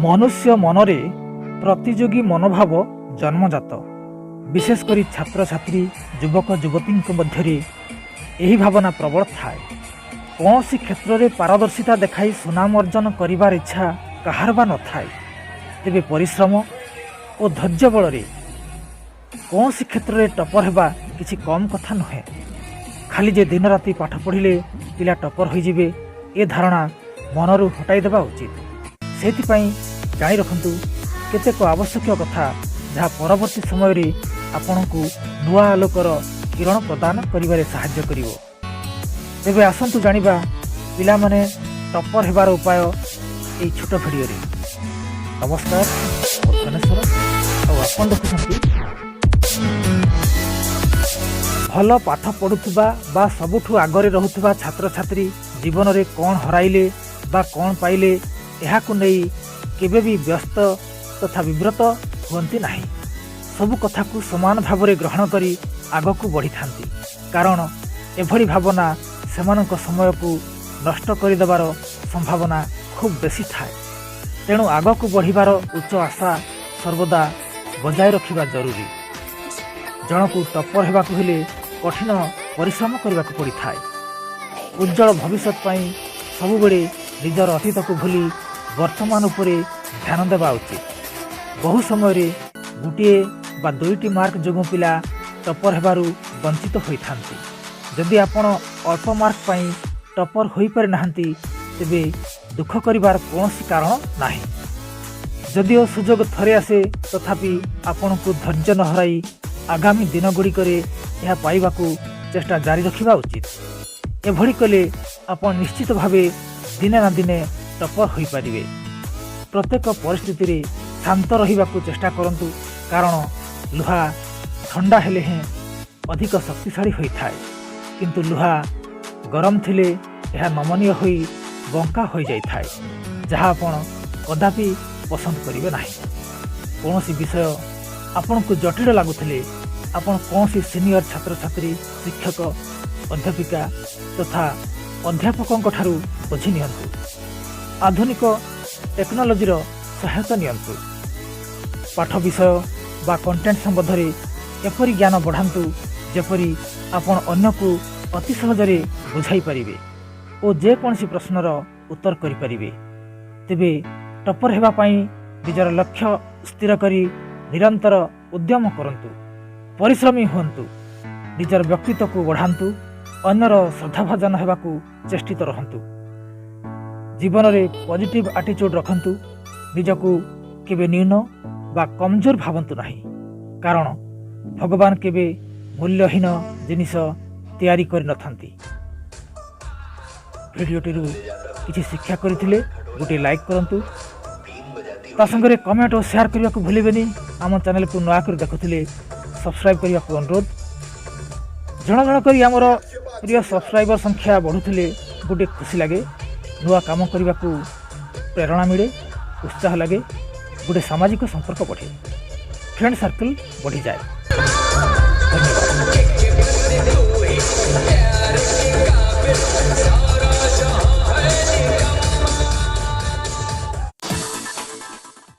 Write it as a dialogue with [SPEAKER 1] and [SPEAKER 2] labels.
[SPEAKER 1] ମନୁଷ୍ୟ ମନରେ ପ୍ରତିଯୋଗୀ ମନୋଭାବ ଜନ୍ମଜାତ। ବିଶେଷ କରି ଛାତ୍ରଛାତ୍ରୀ, ଯୁବକ ଯୁବତୀଙ୍କ ମଧ୍ୟରେ ଏହି ଭାବନା ପ୍ରବଳ ଥାଏ। କୌଣସି କ୍ଷେତ୍ରରେ ପାରଦର୍ଶିତା ଦେଖାଇ ସୁନାମ ଅର୍ଜନ କରିବାର ଇଚ୍ଛା କାହାର ବା ନଥାଏ? ତେବେ ପରିଶ୍ରମ ଓ ଧୈର୍ଯ୍ୟ ବଳରେ କୌଣସି କ୍ଷେତ୍ରରେ ଟପର ହେବା କିଛି କମ୍ କଥା ନୁହେଁ। ଖାଲି ଯେ ଦିନରାତି ପାଠ ପଢ଼ିଲେ ପିଲା ଟପର ହୋଇଯିବେ, ଏ ଧାରଣା ମନରୁ ହଟାଇ ଦେବା ଉଚିତ। ସେଥିପାଇଁ ଜାଣି ରଖନ୍ତୁ କେତେକ ଆବଶ୍ୟକୀୟ କଥା, ଯାହା ପରବର୍ତ୍ତୀ ସମୟରେ ଆପଣଙ୍କୁ ନୂଆ ଆଲୋକର କିରଣ ପ୍ରଦାନ କରିବାରେ ସାହାଯ୍ୟ କରିବ। ତେବେ ଆସନ୍ତୁ ଜାଣିବା ପିଲାମାନେ ଟପର ହେବାର ଉପାୟ ଏଇ ଛୋଟ ଭିଡ଼ିଓରେ। ନମସ୍କାର, ମୁଁ ଧନେଶ୍ୱର ଆଉ ଆପଣ ଦେଖୁଛନ୍ତି। ଭଲ ପାଠ ପଢ଼ୁଥିବା ବା ସବୁଠୁ ଆଗରେ ରହୁଥିବା ଛାତ୍ରଛାତ୍ରୀ ଜୀବନରେ କ'ଣ ହରାଇଲେ ବା କ'ଣ ପାଇଲେ, ଏହାକୁ ନେଇ କେବେ ବି ବ୍ୟସ୍ତ ତଥା ବିବ୍ରତ ହୁଅନ୍ତି ନାହିଁ। ସବୁ କଥାକୁ ସମାନ ଭାବରେ ଗ୍ରହଣ କରି ଆଗକୁ ବଢ଼ିଥାନ୍ତି, କାରଣ ଏଭଳି ଭାବନା ସେମାନଙ୍କ ସମୟକୁ ନଷ୍ଟ କରିଦେବାର ସମ୍ଭାବନା ଖୁବ୍ ବେଶୀ ଥାଏ। ତେଣୁ ଆଗକୁ ବଢ଼ିବାର ଉଚ୍ଚ ଆଶା ସର୍ବଦା ବଜାୟ ରଖିବା ଜରୁରୀ। ଜଣକୁ ଟପ୍ପର ହେବାକୁ ହେଲେ କଠିନ ପରିଶ୍ରମ କରିବାକୁ ପଡ଼ିଥାଏ। ଉଜ୍ଜଳ ଭବିଷ୍ୟତ ପାଇଁ ସବୁବେଳେ ନିଜର ଅତୀତକୁ ଭୁଲି ବର୍ତ୍ତମାନ ଉପରେ ଧ୍ୟାନ ଦେବା ଉଚିତ। ବହୁ ସମୟରେ ଗୋଟିଏ ବା ଦୁଇଟି ମାର୍କ ଯୋଗୁଁ ପିଲା ଟପ୍ପର ହେବାରୁ ବଞ୍ଚିତ ହୋଇଥାନ୍ତି। ଯଦି ଆପଣ ଅଳ୍ପ ମାର୍କ ପାଇଁ ଟପ୍ପର ହୋଇପାରି ନାହାନ୍ତି, ତେବେ ଦୁଃଖ କରିବାର କୌଣସି କାରଣ ନାହିଁ। ଯଦିଓ ସୁଯୋଗ ଥରେ ଆସେ, ତଥାପି ଆପଣଙ୍କୁ ଧୈର୍ଯ୍ୟ ନ ହରାଇ ଆଗାମୀ ଦିନଗୁଡ଼ିକରେ ଏହା ପାଇବାକୁ ଚେଷ୍ଟା ଜାରି ରଖିବା ଉଚିତ। ଏଭଳି କଲେ ଆପଣ ନିଶ୍ଚିତ ଭାବେ ଦିନେ ନା ଦିନେ ଟପ୍ପର ହୋଇପାରିବେ। ପ୍ରତ୍ୟେକ ପରିସ୍ଥିତିରେ ଶାନ୍ତ ରହିବାକୁ ଚେଷ୍ଟା କରନ୍ତୁ, କାରଣ ଲୁହା ଥଣ୍ଡା ହେଲେ ହେଁ ଅଧିକ ଶକ୍ତିଶାଳୀ ହୋଇଥାଏ, କିନ୍ତୁ ଲୁହା ଗରମ ଥିଲେ ଏହା ନମନୀୟ ହୋଇ ବଙ୍କା ହୋଇଯାଇଥାଏ, ଯାହା ଆପଣ କଦାପି ପସନ୍ଦ କରିବେ ନାହିଁ। କୌଣସି ବିଷୟ ଆପଣଙ୍କୁ ଜଟିଳ ଲାଗୁଥିଲେ ଆପଣ କୌଣସି ସିନିୟର ଛାତ୍ରଛାତ୍ରୀ, ଶିକ୍ଷକ, ଅଧ୍ୟାପିକା ତଥା ଅଧ୍ୟାପକଙ୍କ ଠାରୁ ବୁଝି ନିଅନ୍ତୁ। ଆଧୁନିକ ଟେକ୍ନୋଲୋଜିର ସହାୟତା ନିଅନ୍ତୁ। ପାଠ ବିଷୟ ବା କଣ୍ଟେଣ୍ଟ ସମ୍ବନ୍ଧରେ ଏପରି ଜ୍ଞାନ ବଢ଼ାନ୍ତୁ, ଯେପରି ଆପଣ ଅନ୍ୟକୁ ଅତି ସହଜରେ ବୁଝାଇ ପାରିବେ ଓ ଯେକୌଣସି ପ୍ରଶ୍ନର ଉତ୍ତର କରିପାରିବେ। ତେବେ ଟପ୍ପର ହେବା ପାଇଁ ନିଜର ଲକ୍ଷ୍ୟ ସ୍ଥିର କରି ନିରନ୍ତର ଉଦ୍ୟମ କରନ୍ତୁ, ପରିଶ୍ରମୀ ହୁଅନ୍ତୁ, ନିଜର ବ୍ୟକ୍ତିତ୍ୱକୁ ବଢ଼ାନ୍ତୁ, ଅନ୍ୟର ଶ୍ରଦ୍ଧାଭାଜନ ହେବାକୁ ଚେଷ୍ଟିତ ରହନ୍ତୁ। ଜୀବନରେ ପଜିଟିଭ୍ ଆଟିଚ୍ୟୁଡ଼୍ ରଖନ୍ତୁ। ନିଜକୁ କେବେ ନ୍ୟୁନ ବା କମଜୋର ଭାବନ୍ତୁ ନାହିଁ, କାରଣ ଭଗବାନ କେବେ ମୂଲ୍ୟହୀନ ଜିନିଷ ତିଆରି କରିନଥାନ୍ତି। ଭିଡ଼ିଓଟିରୁ କିଛି ଶିକ୍ଷା କରିଥିଲେ ଗୋଟିଏ ଲାଇକ୍ କରନ୍ତୁ। ତା ସାଙ୍ଗରେ କମେଣ୍ଟ ଓ ସେୟାର କରିବାକୁ ଭୁଲିବେନି। ଆମ ଚ୍ୟାନେଲକୁ ନୂଆ କରି ଦେଖୁଥିଲେ ସବସ୍କ୍ରାଇବ୍ କରିବାକୁ ଅନୁରୋଧ। ଜଣ ଜଣ କରି ଆମର ପ୍ରିୟ ସବସ୍କ୍ରାଇବର ସଂଖ୍ୟା ବଢ଼ୁଥିଲେ ଗୋଟିଏ ଖୁସି ଲାଗେ, ନୂଆ କାମ କରିବାକୁ ପ୍ରେରଣା ମିଳେ, ଉତ୍ସାହ ଲାଗେ, ଗୋଟିଏ ସାମାଜିକ ସମ୍ପର୍କ ବଢ଼େ, ଫ୍ରେଣ୍ଡ ସର୍କଲ୍ ବଢ଼ିଯାଏ।